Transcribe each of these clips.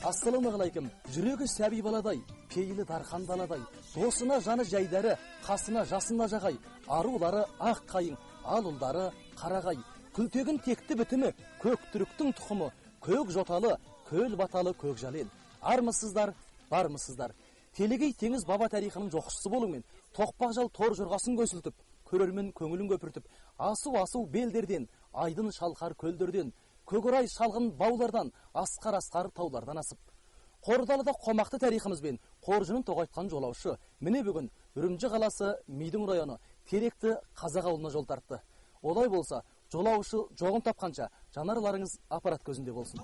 Ассалаумағалейкум. Жүрегі сәби баладай, пейілі дархан даладай, досына жаны жайдары, қасына жасына жағай, арулары ақ қайың, ал ұлдары қарағай. Күлтегін текті бітімі, көк түріктің тұқымы, көк жоталы, көл баталы көк жалел. Армысыздар, бармысыздар. Телегей теңіз баба тарихының жоқшысы болумен, тоқпақ жал тор жорғасын көсілтіп, көрермен көңілін көпіртіп, асу-асу белдерден, айдын шалқар көлдерден, көкорай шалғын баулардан, асқар-асқар таулардан асып. Қордалыда қомақты тарихымызбен қоржынын тоғайтқан жолаушы, міне бүгін Үрімжі қаласы Мидің районы Теректі қазақ ауылына жол тартты. Олай болса, жолаушы жоғын тапқанша жанарларыңыз аппарат көзінде болсын.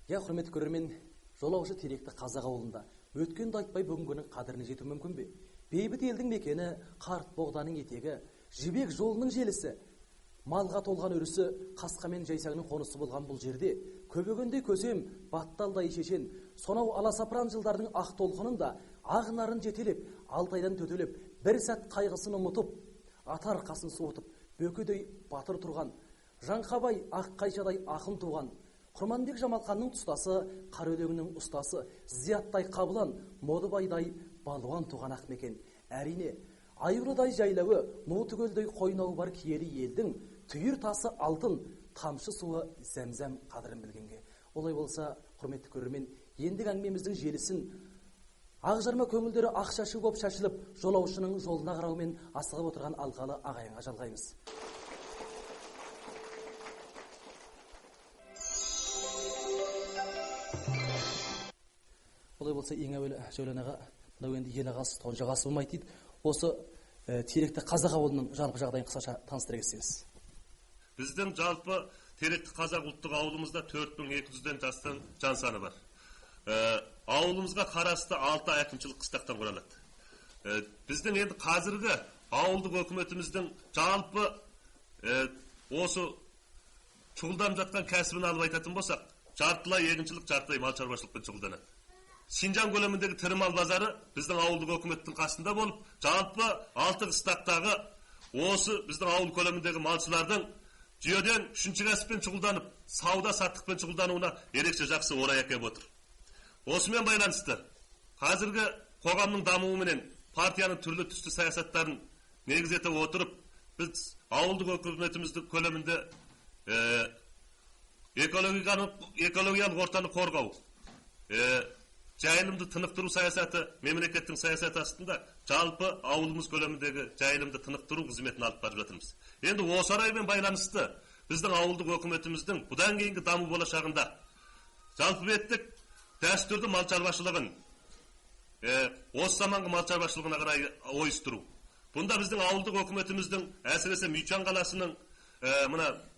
Я, құрметті көрермен, жолаушы Теректі қазақ ауылында өткенді айтпай бүгінгінің қадіріне жету мүмкін бе? Бейбіт елдің мекені, қарт боғданың етегі, жібек жолының желісі, малға толған өрісі, қасқа мен жайсаңның қонысы болған бұл жерде көбегендей көсем, батталдай шешен, сонау аласапыран жылдардың ақ толқынында ақ нарын жетелеп, Алтайдан төтелеп, бір сәт қайғысын ұмытып, ата арқасын суытып, бөкедей батыр тұрған, Жаңқабай ақ қайшадай ақын туған, Құрманбек Жамалқанның тұстасы, Қараөлеңнің ұстасы, Зияттай қабылан, Модыбайдай балуан туған ақмекен. Әрине, Айғырдай жайлауы, Нутыкөлдей қойнауы бар киелі елдің түйір тасы алтын, тамшы суы зәмзәм қадірін білгенге. Олай болса, құрметті көрермен, ендігі әңгімеміздің желісін ақ жарма көңілдері ақ шашы боп шашылып, жолаушының жолына қараумен асығып отырған алқалы ағайынға жалғаймыз. Олай болса, ең әуелі Жәулен аға, мынау енді ел ағасы, тон жағасы болмайды дейді. Осы Теректі қазақ ауылының жалпы жағдайын қысқаша таныстыра кетсеңіз. Біздің жалпы Теректі қазақ ұлттық ауылымызда 4200-ден астам жан саны бар. Ауылымызға қарасты 6 әкімшілік қыстақтан құралады. Біздің енді қазіргі ауылдық өкіметіміздің жалпы осы шұғылданып жатқан кәсібін алып айтатын болсақ, жартылай егіншілік, жартылай мал шаруашылықпен шұғылданады. Шинжан көлеміндегі тірі мал базары біздің ауылдық өкіметтің қасында болып, жалпы 6 қыстақтағы осы біздің ауыл көлеміндегі малшылардың жүйеден үшінші кәсіппен шұғылданып, сауда саттықпен шұғылдануына ерекше жақсы орай әкеліп отыр. Осымен байланысты қазіргі қоғамның дамуыменен партияның түрлі түсті саясаттарын негіз ете отырып, біз ауылдық өкіметіміздің көлемінде экологиялық ортаны қорғау, жайылымды тынықтыру саясаты, мемлекеттің саясаты астында жалпы ауылымыз көлеміндегі жайылымды тынықтыру қызметін алып барып жатырмыз. Енді осы ораймен байланысты біздің ауылдық өкіметіміздің бұдан кейінгі даму болашағында жалпы беттік дәстүрлі мал шаруашылығын, осы заманғы мал шаруашылығына қарай ойыстыру. Бұнда біздің ауылдық өкіметіміздің, әсіресе Мүйчан қаласының мына